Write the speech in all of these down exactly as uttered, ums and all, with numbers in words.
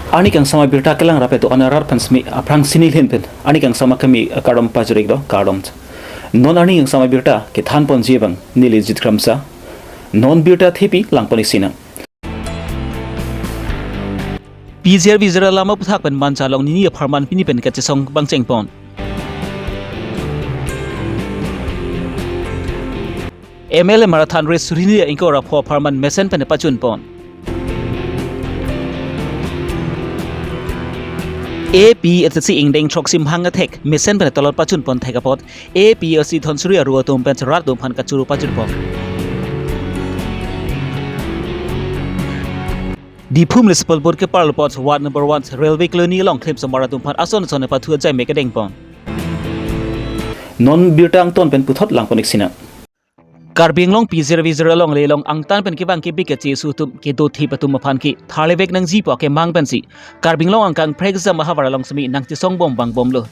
Arni kangsam abirta kelang rap eto anarat aphan simi aphrang sini lhin pen arni kangsam akimi kardom pajir-iklo, kardom. Non arni kangsam abirta kethan ponji abang neli Jit Kramsa. Non birta thepi lang pon-ik sinang. P G R V G R alam aputhak pen Manja along nini apharman pini pen kachesong pangcheng pon. M L A Marathan Race suri hini ingkoi ra pho apharman mesen pen pachun pon. A P H L C ingdeng throksi amahang athek mesen pen talon pachun pon thek apot A P H L C Dhansiri aru atum pen rat atum aphan kachoro pajir pon. Diphu Municipal Board keparlo apot ward number one Railway Colony along klemsomar atum aphan ason ason pathu ajai me kedeng pon. Non birta angton pen puthot lang pon-ik sinang. Karbi Anglong P G R V G R alongle along angtan pen kevang kebik kachesu atum kedo thip atum aphan ke tharlevek nangji pu akemang pensi Karbi Anglong angkang Prekjam ahavar along simi nangchesong bom bang bomlo.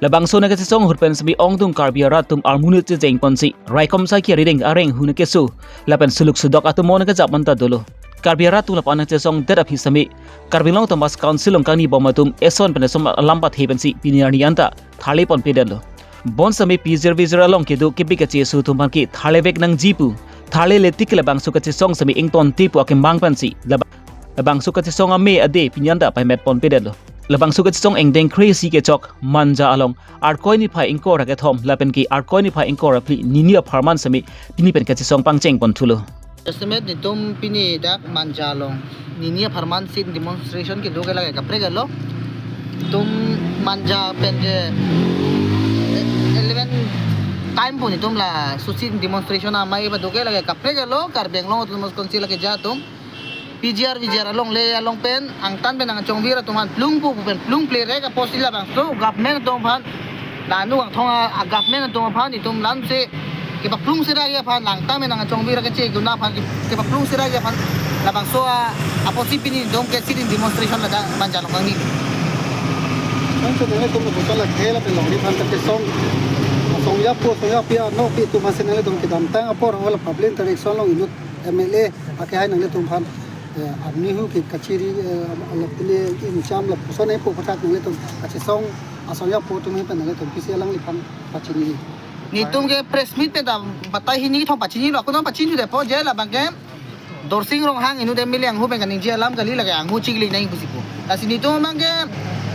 Labangso nangkachesong ahut pen simi ongdung Karbi arat atum armu nut chejeng ponsi raikom saki arideng areng hu nangkeso lapen suluk sudok atum mo nangkejap anta dolo. Karbi arat atum lapu-an nangchesongdet aphi simi Karbi Anglong Autonomous Council along kangni bom atum eson pen eson alam pathe pensi pini arni anta tharle ponpedetlo. Bonsitame P G R V G R along kedo kebik kachesu atum aphan ke tharlevek nangji pu tharle letik ke labangso kachesong simi ingtonte pu akemang pensi laba-, labangso kachesong ame ade pini anta pahemet ponpedetlo. Labangso kachesong ingdeng kre-isi kechok Manja along Arkoi niphai ingkoi ra kethom lapen ke Arkoi niphai ingkoi ra phli nini apharman simi pini pen kachesong pangcheng ponthulo. Estimate netum pini dak Manja along nini apharman sit-in demonstration kedo ke lake kaprek-etlo. Netum Manja pen ke eleven time pu netum laso sit-in demonstration amei pado ke lake kaprek-etlo. Karbi Anglong Autonomous Council akeja atum P G R V G R alongle along pen angtan pen nangchongvir atum aphan plungpo pu pen plungple rek apotsi labangso government atum aphan, lanu kangthong a, a government atum aphan netum lamsi kepaplung sera aphan, angtan pen nangchongvir kachekuna aphan ke, kepaplung sera aphan labangso a, apotsi pini netum ke sit-in demonstration ladak Manja along kangni. Kan so nangtum bukan la khela pen longle aphan kachesong. Song ya po, song ya pia, no pi tu masi nangtum kedamtang apor wala public interaction along inut M L A akehai nanglitum aphan, eh, arni hu ke kachiri, eh, alap tine incham lapuson epo aputhak nanglitum kachesong asong ya po atum pen nanglitum pisi alangliphan pachini. Netum ke press meet pen ta batai hini kethom pachinilo, ako nang pachinithudet po je labang ke Dorsing Ronghang inut M L A anghu pen kaningje alam kali, lake anghu chikli nang pusi pu. Lasi netum abang ke,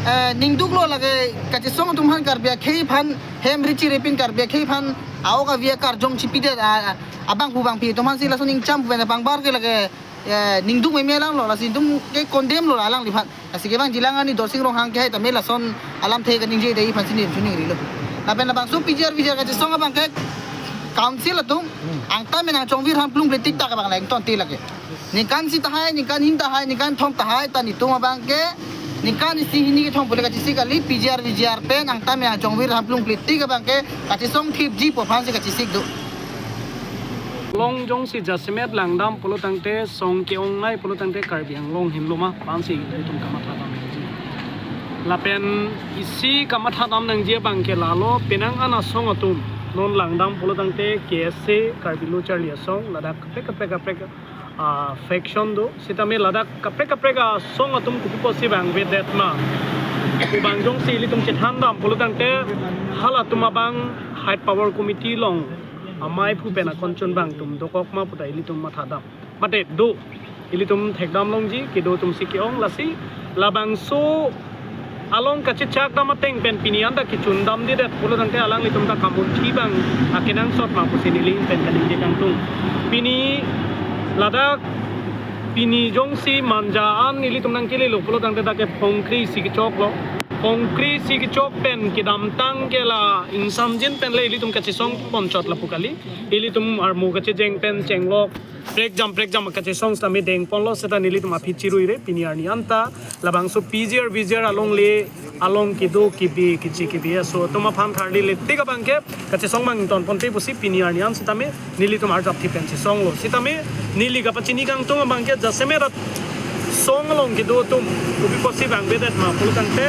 eh, ningduklo, lake kachesong atum aphan Karbi akhei aphan hem ri chiripin Karbi akhei aphan a-ok avi akarjong chipidet a, a, abang pu bang pi atum aphansi lason ingcham pen abang bar ke lake, eh, ningduk meme alanglo, lasi netum ke condemn lo alangliphan. Lasi kevangji alang ani Dorsing Ronghang kehai tame lason alamthe kaningje dei aphansi netum chiningrilo. Lapen labangso P G R V G R kachesong abang ke council atum angtan pen nangchongvir aphan plungple tik tak abang la ingtonte lake. Ningkan isi tahai, ningkan hini tahai, ningkan thom tahai ta netum abang ke ningkan isi hini kethom pule kachesik kali, P G R V G R pen angtan pen nangchongvir aphan plungple tik abang ke kachesong thipji pu aphansi kachesik do. Long jongsi jasemet langdam pulo tangte, song ke-ongnei pulo tangte Karbi Anglong himloma pensi ilitum kamathadam nangji. Lapen isi kamathadam nangji abang ke lalo, penang an asong atum non langdam pulo tangte K S A, Karbi Lo Charli Asong, ladak kaprek kaprek kaprek, ah, faction do. Sitame ladak kaprek kaprek asong atum kopi apotsi vangvedet ma pu abang jongsi ilitum chethandam pulo tangte, halatum abang High Power Committee along amei aphu pen akon chun abang atum dokok ma pu ta ilitum mathadam. Mate do, ilitum thekdam longji, kedo atumsi ke-ong, lasi labangso along kachechak dam ateng pen pini anta kechun damdedet pulo tangte alanglitum ta kamunthi abang akenangsot ma pusi neli pen kaningje kangtung. Pini ladak pini jongsi Manja an ilitum nangkelelo pulo tangte dak ke phongkre isi kechoklo. Phongkre isi kechok pen kedamtang ke la ingsamjin pen le ilitum kachesong ponchot lapu kali. Ilitum armu kachejeng pen chenglok prekjam prekjam kachesong sitame dengponlo, seta nelitum aphi chiruire, pini arni anta labangso P G R V G R alongle along kedo kebe keche kebe aso atum aphan tharle letik abang ke kachesong abang ingtonponte pusi pini arni an sitame nelitum arjap thip pen chesonglo. Sitame neli kapachini kangtung abang ke jasemet asong along kedo atum kopi apotsi vangvedet ma pulo tangte,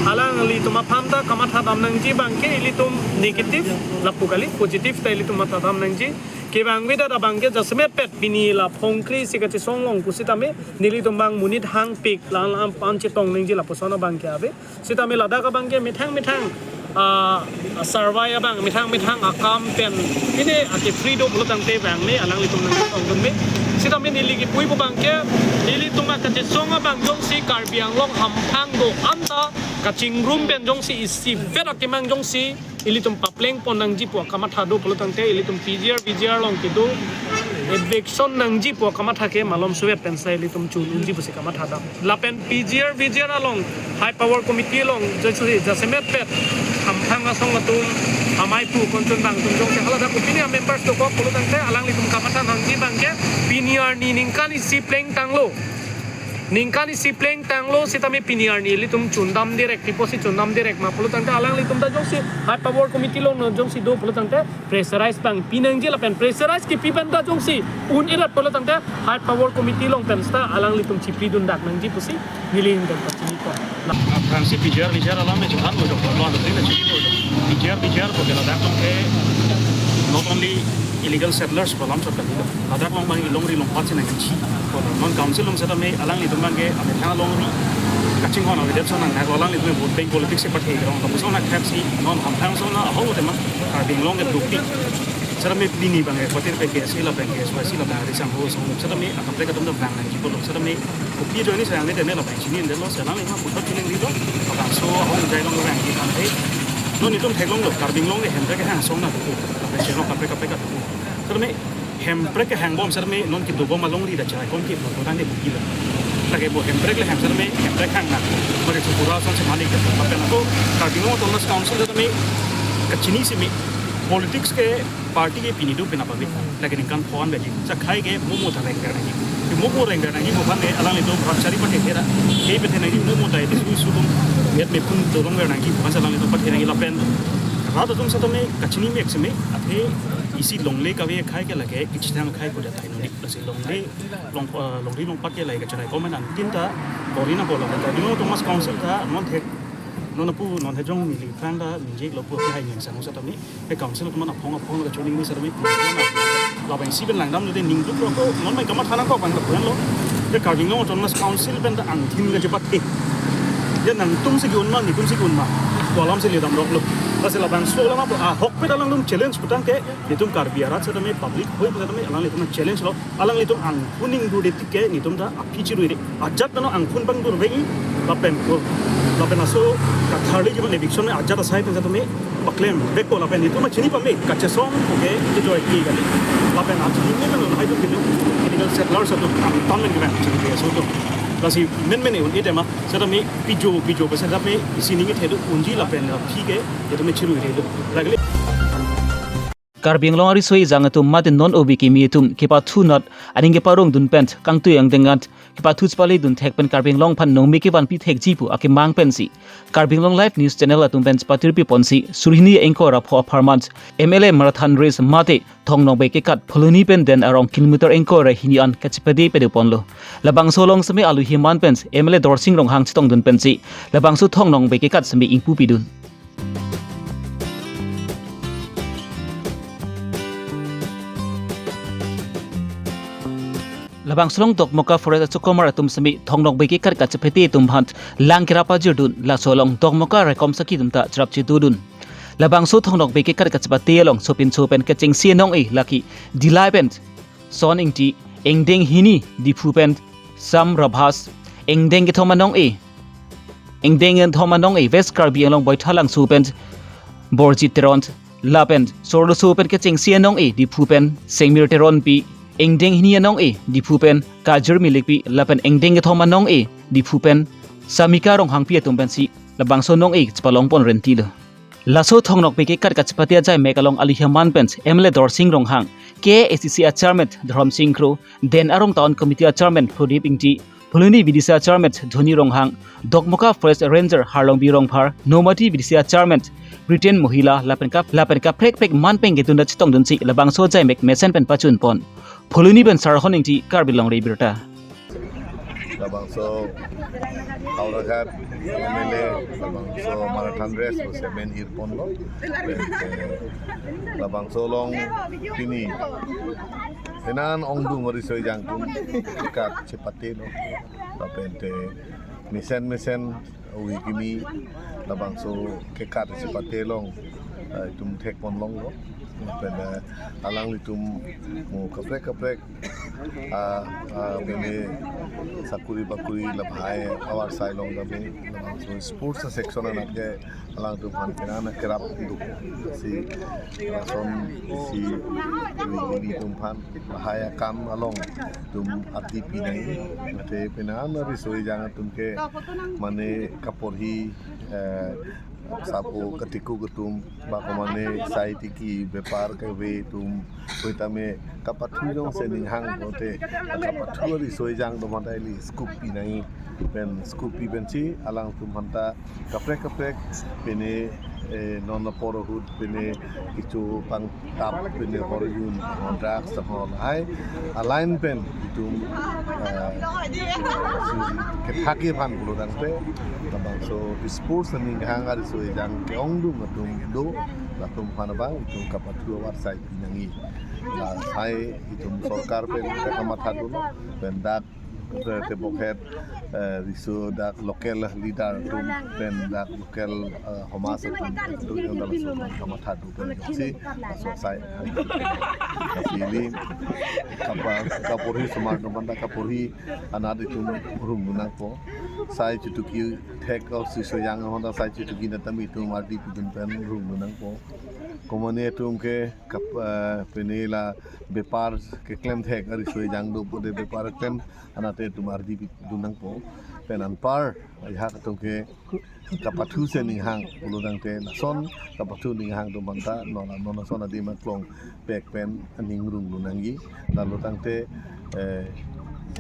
alanglitum aphan ta kamathadam nangji abang ke ilitum negative lapu kali, positive ta ilitum mathadam nangji. Kevang vedet abang ke jasemet pet pini la phongkri si kachesong long pusitame nelitum abang monit hangpik lang lang pan chetong nangji lapuson abang ke ave. Sitame ladak abang ke methang methang, ah, survey abang methang methang akam pen pine ake free do pulo tangte vang ne alanglitum nangchetongdun me. Sitame neli kipuji pu abang ke nelitum akachesong abang jongsi Karbi Anglong hamphang do-an ta kachingrum pen jongsi isivet akemang jongsi ilitum papleng pon nangji pu akamatha do pulo tangte ilitum P G R, V G R along kedo eviction nangji pu akamatha ke malom suet pen sai ilitum chun unji pusi kamatha dam. Lapen P G R, V G R along High Power Committee along jasi jasemet pet hamphang asong atum amei pu konchun bang atum jongsi hala dak opinion members dokok pulo tangte alanglitum kamatha nangji abang ke pini arni ningkan isi plengtanglo. Ningkan isi plengtanglo sitame pini arni ilitum chundam direct, piposi chundam direct ma pulo tangte alanglitum ta jongsi High Power Committee along jongsi do pulo tangte pressurize abang pi nangji lapen pressurize kipi pen ta jongsi un-erat pulo tangte High Power Committee along pen seta alanglitum chipidun dak nangji pusi neli ingdeng pachini ko. Aphrangsi P G R, V G R alam me chuthan mo jok lo lo tin chini mo jok. P G R, V G R ko ke ladak along ke not only illegal settlers pu alam chot kali lo. Ladak along abang ilongri longpat si nangji. Ko non council along setame alanglitum abang ke amethang alongri kachinghon avedet ason nang alanglitum vote bank politics si pathek rong. Lapuson akhak si non hamphang ason ahok tema Karbi Anglong ke dukti. Setame pini abang ke patir pen ke si lapen ke suai si lapen risang ho song setame akaprek atum ta vang nangji pulo setame kopi ajoine sa angne tene lapen chinine lo selang lima puthot chinine lo. Labangso ahong jai long vangji kanthe. Non itum theklonglo Karbi Anglong ke hemprek kehang asong na do. Lapen chenglok kaprek kaprek do. Setame hemprek kehang bom setame non kedobom alongri ta chai kom ke photo tangte kopi lo. Lake bo hemprek le hang setame hemprek hang na. Mari Tripura ason si mani ke lapen ako Karbi Anglong Autonomous Council setame kachini si me politics ke party ke pini do pina pabit. Lake ningkan pho-an beji. Chakhai ke momo ta reng reng nangji. Ke momo reng reng nangji pu aphan ke alanglitum rat chari pathek hera. Ke pathek nangji momo ta iti su su tum. Yat me pun dolong reng nangji pu aphan alanglitum pathek nangji lapen rat atum setame kachini mek seme athe isi longle kave khai ke lake kichitang khai kuda tai noni. Lasi longle long, eh, longri longpat ke lake kachari komen an tin ta kori na bola kan ta. Dino Autonomous Council ta non thek non apu non hejong mili phrang ta minjek lo pu ke hai ning sang setame. Ke council atum aphan aphong aphong kachoningri setame lapen isi pen langdam de ning duk lo ko non mai kamatha nangkok abang lapu lo. Ke Karbi Anglong Autonomous Council pen ta angthin kachepathe. Ya nangtum si ke-un ma, netum si ke-un ma. Ko alam si ledam rok lo. Lasi labangso alam apo ahokpet alangtum challenge putang ke netum Karbi arat setame public hoi pu setame alanglitum challenge lo. Alanglitum angkhuning dode tik ke netum ta aphi chirui de. Ajat ta non angkhun bang dur veng lapen ko. Lapen aso katharli jiban eviction me ajat asai pen setame paklem bek ko lapen netum chini pame kachesong ko ke ke joy ki kali. Lapen achini me non hai tu kitu illegal settlers atum angtan men ke bang chini ke so tu. Lasi men men un-e tema setame pijo pijo pe setame isi ning thedu unji lapen aphi ke netum chirui de. Lagli. Karbi Anglong ariso ejang atum mate non O B K kimi atum kepathu nat aning keparong dun pen kangtui angdeng at kepathu chepale dun thek pen Karbi Anglong aphan nongmi kevan pi thekji pu akemang pensi Karbi Anglong Live News Channel atum pen chepatir pi ponsi surhini ingkoi ra pho apharman M L A Marathon Race mate Thong Nokbe kekat Phuloni pen Den arong kilometer ingkoi ra hini an kachepade pade ponlo. Labangso along seme alu himan pen M L A Dorsing Ronghang chetong dun pensi labangso Thong Nokbe kekat seme ingpu pidun. Labangso along Dokmoka Forest achokomar atum seme Thong Nokbe kekat kachepate atum aphan lang kerap ajirdun, laso along Dokmoka raikom saki atum ta cherap chedodun. Labangso Thong Nokbe kekat kachepate along sopinso pen kechengsi anong-e lake Dillai pen Son Ingti, ingdeng hini Diphu pen Sam Rabhas, ingdeng kethom anong-e, ingdeng kethom anong-e West Karbi Anglong Baithalangso pen Borjit Teron, lapen sorloso pen kechengsi anong-e Diphu pen Sengmir Teronpi, ingdeng hini anong-e Diphu pen Kajir Milikpi, lapen ingdeng kethom anong-e Diphu pen Samika Ronghangpi atum pensi labangso anong-e chepalong pon renti lo. Laso Thong Nokbe kekat kachepate ajai mek along alu himan pen M L A Dorsing Ronghang, K A A C C a Chairman Dhorom Sing Kro, Den arong Town Committee a Chairman Prodip Ingti, Phuloni B D C a Chairman Dhoni Ronghang, Dokmoka Forest Ranger Harlongbi Rongphar, Nomati B D C a Chairman Britain Mohila, lapen kap lapen kaprek prek man pen kedun chetong dunsi labangso ajai mek mesen pen pachun pon. Phuloni pen Sarhon Ingti, Karbi Longri Abirta. Labangso Howraghat M L A, labangso marathon race pusi men irponlo. Labangso along pini penang ongdung ariso ejang atum kekat chepatelo. Lapen te mesen mesen ove kimi labangso kekat chepate along, eh, itum thekponlonglo. Lapen, eh, alanglitum mo kaprek kaprek, ah, ah, pini sakuri bakuri lahai avarsai along kami labangso sports section anat ke alangtum aphan penang kerap duk si lason si ilitum aphan lahai akam along itum ardi pinangji. Mate penang ariso ejang atum ke mane kaporhi, eh, sapo katiku atum ba ko mane sai tiki bepar kave atum puitame kapathu jongsi ninghang pote kapathu ariso ejang atum aphan ta ili scope pinangji. Pen scope pi pensi alangtum aphan ta kaprek kaprek pini, eh, non apor ahut pini kecho pangtap pini horjun, drugs, tahai a-line pen itum, eh, si kethakji aphan pulotangte labangso sports aning hang ariso ejang ke-ongdung atum do, latum aphan abang itum kapathu avarsai pinangji. Lahai itum sorkar pen kamatha dolo, pen dak eh, tebokhet, eh, riso dak local leader atum pen dak local, eh, homaj atum atum yang dalam sopan kamatha do pen si laso sai. Lasi ili kapa kaporhi osomar atum aphan ta kaporhi anat itum rungdun nangpo. Sai chituki thek o si so yang amonta sai chituki natami itum ardi pidun pen rungdun nangpo. Komane atum ke kap, eh, pini la bepar keklem thek ariso ejang do pote bepar klem anat te itum ardi pidun nangpo. Pen anpar ajahak atum ke kapathu si ninghang pulotangte lason kapathu ninghang atum aphan ta non non lason adim aklong pek pen aning rungdun nangji. Lalo tangte, eh,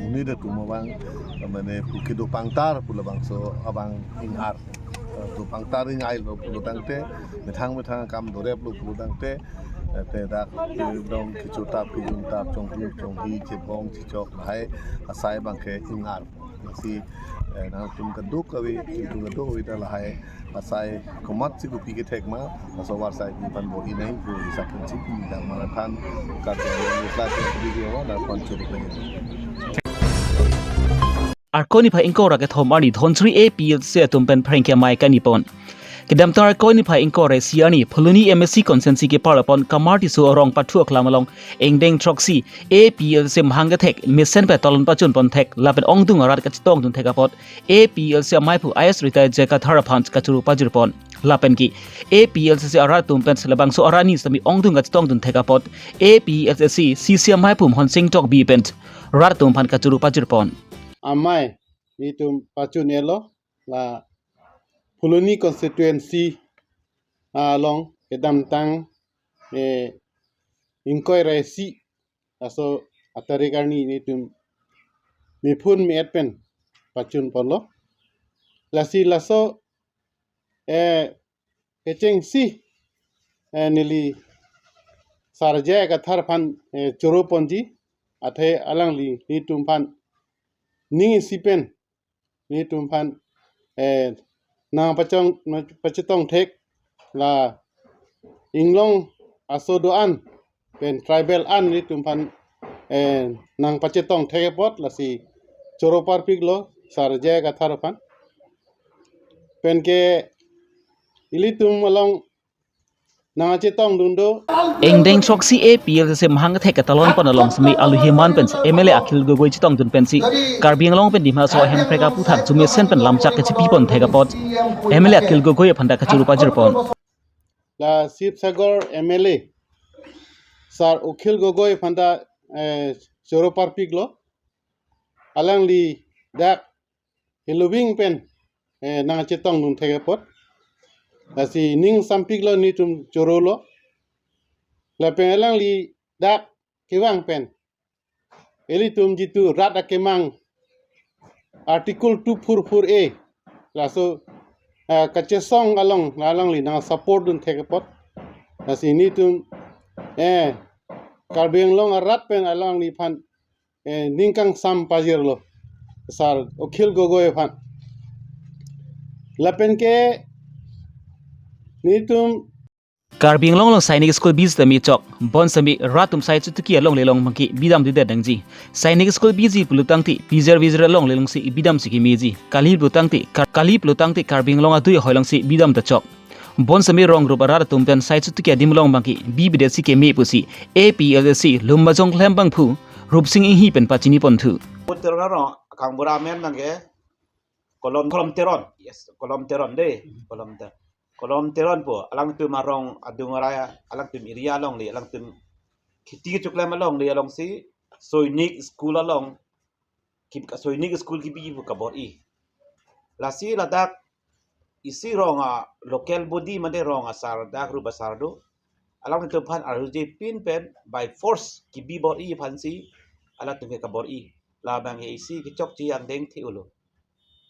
monit atum abang mane pu kedo pangtar pu labangso abang ing-ar. Eh, do pangtar ing-arlo pulotangte methang methang akam doreplo pulotangte, eh, te dak, eh, dong kechotap kejungtap chonghu chonghi chebong chechok lahai asai abang ke ing-ar. Lasi, eh, nangtum kadokave, itum kadokave ta lahai asai komatsi kopi kethek ma, laso avarsai pi aphan bor-i nangji pu sakin si pini dak marathon kate sa ke video ma dak pon churuk nangji. Arkoi niphai ingkoi ra kethom arni Dhonsiri A P L C atum pen phreng ke amei kanipon. Kedamtang Arkoi niphai ingkoi ra isi arni Phuloni M A C constituency keparlo pon Kamar Tisso arong pathu aklam along ingdeng throksi A P L C amahang kethek mesen pen talon pachunpon thek lapen ongdung arat kachetongdun thek apot A P L C ameiphu I A S retired J Kathar aphan kachoro pajirpon. Lapen ke A P L C arat atum pen labangso arat ni sitame ongdung kachetongdun thek apot A P L C C C ameiphu Mohon Sing Tokbi pen rat atum aphan kachoro pajirpon. Amei, itum pachun-elo la Phuloni constituency along kedamtang, eh, ingkoi ra isi laso atarik arni nelitum mephun me-et pen pachunponlo. Lasi laso, eh, kechengsi, eh, neli Sar J I Kathar aphan, eh, choro ponji, athe alangli nelitum aphan ning isi pen nelitum aphan, eh, nangpachong, pachetong thek la inglong aso do-an pen tribal an nelitum aphan, eh, nangpachetong thek apot lasi choro parpiklo Sar J I Kathar aphan. Pen ke ilitum along nangchetongdun do. Ingdeng throksi A P L C amahang kethek ketalon pon along sitame aluhi man pen M L A Akhil Gogoi chetongdun pensi Karbi Anglong pen Dima Hasao ahem prek aphuthak jumesen pen lamchak kachepipon thek apot M L A Akhil Gogoi aphan ta kachoro pajirpon. La Sibsagar M L A Sar Akhil Gogoi aphan ta, eh, choro parpiklo. Alangli dak heloving pen, eh, nangchetongdun thek apot. Lasi ning sampiklo nelitum chorolo. Lapen alangli dak kevang pen ilitum jitu rat akemang Article two four four A laso, eh, kachesong along alangli nangsupport dun thek apot. Lasi nelitum, eh, Karbi Anglong arat pen alangliphan, eh, ning kangsam pajirlo. Sir Akhil Gogoi aphan. Lapen ke nelitum Karbi Anglong along Sainik School bisi tame chok, bonsitame rat atum sai chutuki alongle along abangke bidam dudet nangji. Sainik School bisi pulotangte, pijer vijer alongle alongsi bidam si kemeji. Kali pulotangte, Kar-, kali pulotangte Karbi Anglong adui ahoi alongsi bidam ta chok. Bonsitame rong rup arat atum pen sai chutuki adim along abangke bibidet si keme pusi A P L A C Lumbajong klem abangphu Rupsing Enghi pen pachini ponthu. Puter rong kangbura amen abangke Kolom, Kolom Teron. Yes, Kolom Teron de. Kolom Ter-, Kolom Teron po. Alangtum arong adung araya, alangtum area alongle, alangtum kheti kechoklem alongle alongsi Sainik School along, ki-, Sainik School kebi pu kabor-i. Lasi ladak isi rong a local body mate rong asar, dak rup asar do. Alangtum aphan arjupin pen by force kebi bor-i aphansi alangtum ke kabor-i. Labang ke isi kechokche angdeng the-olo.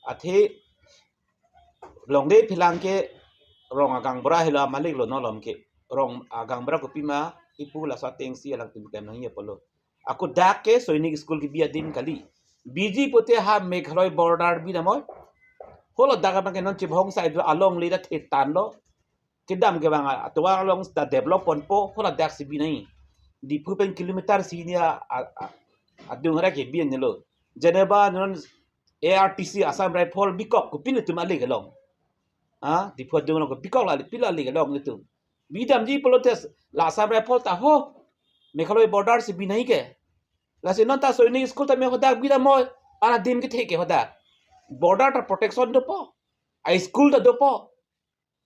Athe longle phelang ke rong agangbura helo, malik lo, nolom ke. Rong agangbura kopima ipu laso atengsi alangtum klem nangji apotlo. Ako dak ke Sainik School kebi adim kali. Biji pute ha Meghalaya border bi namoi. Holo dak abangke non Chibhong side alongle ta thetan lo. Kedam ke bang atovar along ta develop ponpo, holo dak si bi nangji. Diphu pen kilometer si ni a, a, a, adung ra kebi nelo. Jeneba non A R T C Assam Rifle bikok, kopine tum ale kelong. Ah, Diphu adung along bikok la, pila ale kelong itum. Bidamji pulote la Assam Rifle ta ho Meghalaya border si bi nangji ke. Lasi non ta Sainik School tame hadak bidam moi, ara adim kethe ke hadak. Border ta protection dopo. A school ta dopo.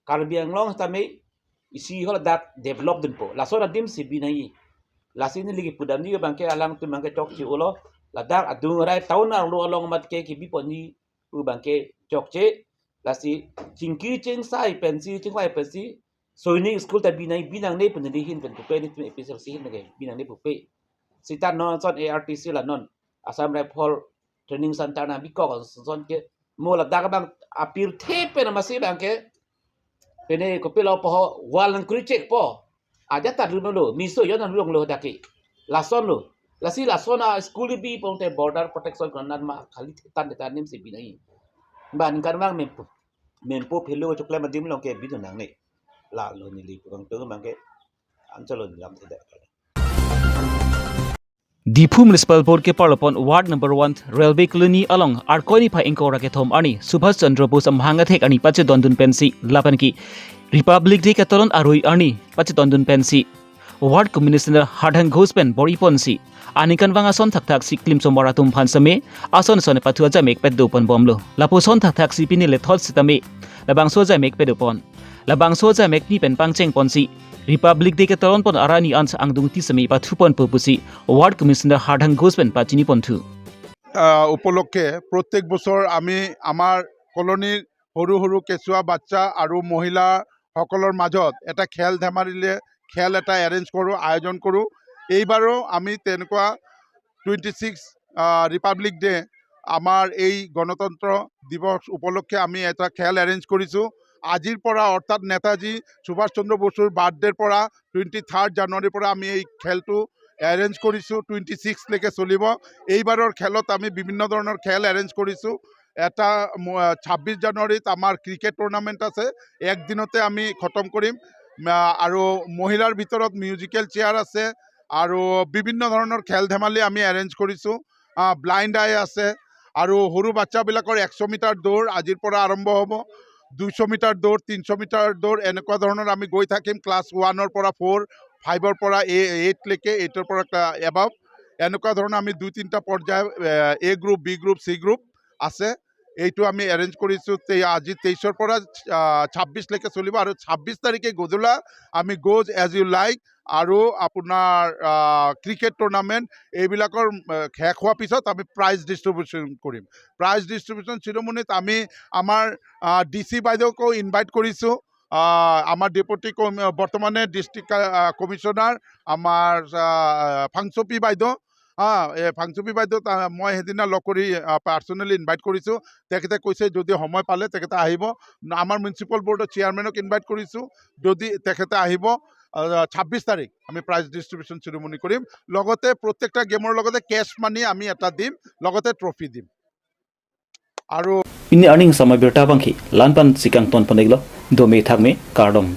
Karbi Anglong tame isi holo dak develop dunpo. Laso adim si bi nangji. Lasi neli kepudamji abangke alangtum abangke chokche-olo. Ladak adung arai town arlo along amat ke kebi ponji pu abangke chokche. Lasi chingki chingsai pensi, chingvai pensi Sainik School ta bi nangji, bi nangne pu neli ahin pen pupe, nelitum A P L A C ahin ke bi nangne pupe. Sita non ason A R T C la non Assam Rifle Training Center nang bikok ason ke, mo ladak abang apirthe pen amatsi abangke pene kopilo po ho, wall nangkri chek po. Ajat ta dun lo, miso yon nang longlo dak ke. Lason lo. Lasi lason a school bi pon te border protection ko nan ma kali thetan thetan adim si bi nangji. Ban karmang mempo, mempo phelo choklem adim along ke bidun nangne. Lalo neli pu kangtung abangke anchalo lam thedet. Diphu Municipal Board keparlo pon Ward number one Railway Colony along Arkoi niphai ingkoi ra kethom arni Subhash Chandra Bose amahang athek arni pachedondun pensi lapen ke Republic Day ketoron arui arni pachedondun pensi Ward Commissioner Hardhang Ghosh pen bor-i ponsi aningkanvang ason thakthak si klimsomar atum aphan sitame ason ason pathu ajamek pedo pon bomlo. Lapuson thakthak si pini lethot sitame labangso ajamek pedo pon. Labangso ajamek ni pen pangcheng ponsi Republic Day ketoron pon arani ans angdung ti sitame pathu ponpo pusi Ward Commissioner Hardhang Ghosh pen pachini ponthu. আহ, উপলক্ষে প্ৰত্যেক বছৰ আমি আমাৰ কলনীৰ সৰু সৰু কেঁচুৱা বাচ্চা আৰু মহিলাসকলৰ মাজত এটা খেল ধেমালিৰে খেল এটা এৰেঞ্জ কৰোঁ, আয়োজন কৰোঁ। এইবাৰো আমি তেনেকুৱা টুৱেণ্টি ছিক্স ৰিপাব্লিক ডে, আমাৰ এই গণতন্ত্ৰ দিৱস উপলক্ষে আমি এটা খেল এৰেঞ্জ কৰিছোঁ। আজিৰ পৰা, অৰ্থাৎ নেতাজী সুভাষ চন্দ্ৰ বসুৰ বাৰ্থডেৰ পৰা, টুৱেণ্টি থাৰ্ড জানুৱাৰীৰ পৰা আমি এই খেলটো এৰেঞ্জ কৰিছোঁ। টুৱেণ্টি ছিক্সলৈকে চলিব। এইবাৰৰ খেলত আমি বিভিন্ন ধৰণৰ খেল এৰেঞ্জ কৰিছোঁ। এটা ম-, ছাব্বিছ জানুৱাৰীত আমাৰ ক্ৰিকেট টুৰ্ণামেণ্ট আছে, একদিনতে আমি খতম কৰিম। আহ, আৰু মহিলাৰ ভিতৰত মিউজিকেল চেয়াৰ আছে আৰু বিভিন্ন ধৰণৰ খেল ধেমালি আমি এৰেঞ্জ কৰিছোঁ। আহ, ব্লাইণ্ড আই আছে আৰু সৰু বাচ্চাবিলাকৰ এশ মিটাৰ দৌৰ আজিৰ পৰা আৰম্ভ হ'ব। দুশ মিটাৰ দৌৰ, তিনিশ মিটাৰ দৌৰ, এনেকুৱা ধৰণৰ আমি গৈ থাকিম ক্লাছ ওৱানৰ পৰা ফ'ৰ, ফাইভৰ পৰা এ-, এইটলৈকে, এইটৰ পৰা ক্লা-, এবভ। এনেকুৱা ধৰণৰ আমি দুই তিনিটা পৰ্যায়, এ, এ গ্ৰুপ, বি গ্ৰুপ, চি গ্ৰুপ আছে। এইটো আমি এৰেঞ্জ কৰিছোঁ। তে-, আজি তেইছৰ পৰা, আহ, ছাব্বিছলৈকে চলিব আৰু ছাব্বিছ তাৰিখে গধূলা আমি গ'জ এজ ইউ লাইক আৰু আপোনাৰ, আহ, ক্ৰিকেট টুৰ্ণামেণ্ট এইবিলাকৰ, আহ, শেষ হোৱাৰ পিছত আমি প্ৰাইজ ডিষ্ট্ৰিবিউশ্যন কৰিম। প্ৰাইজ ডিষ্ট্ৰিবিউশ্যন চেৰিমনীত আমি আমাৰ, আহ, ডি চি বাইদেউকো ইনভাইট কৰিছোঁ। আহ, আমাৰ ডেপুটি কম-, বৰ্তমানে ডিষ্ট্ৰিক্ট, আহ, কমিশ্যনাৰ আমাৰ, আহ, ফাংচপি বাইদেউ, হা, এই ফাংচপি বাইদেউ তা-, মই সেইদিনা লগ কৰি, আহ, পাৰ্চনেলি ইনভাইট কৰিছোঁ। তেখেতে কৈছে যদি সময় পালে তেখেতে আহিব। আমাৰ মিউনিচিপেল বৰ্ডৰ চেয়াৰমেনক ইনভাইট কৰিছোঁ, যদি তেখেতে আহিব। আহ, ছাব্বিছ তাৰিখ আমি প্ৰাইজ ডিষ্ট্ৰিবিউশ্যন চেৰিমনী কৰিম। লগতে প্ৰত্যেকটা গেমৰ লগতে কেছ মানি আমি এটা দিম, লগতে ট্ৰফি দিম। Aru pini arni samai birta abangke la-an pen si kangton pon-iklo, dome thakme, kardom.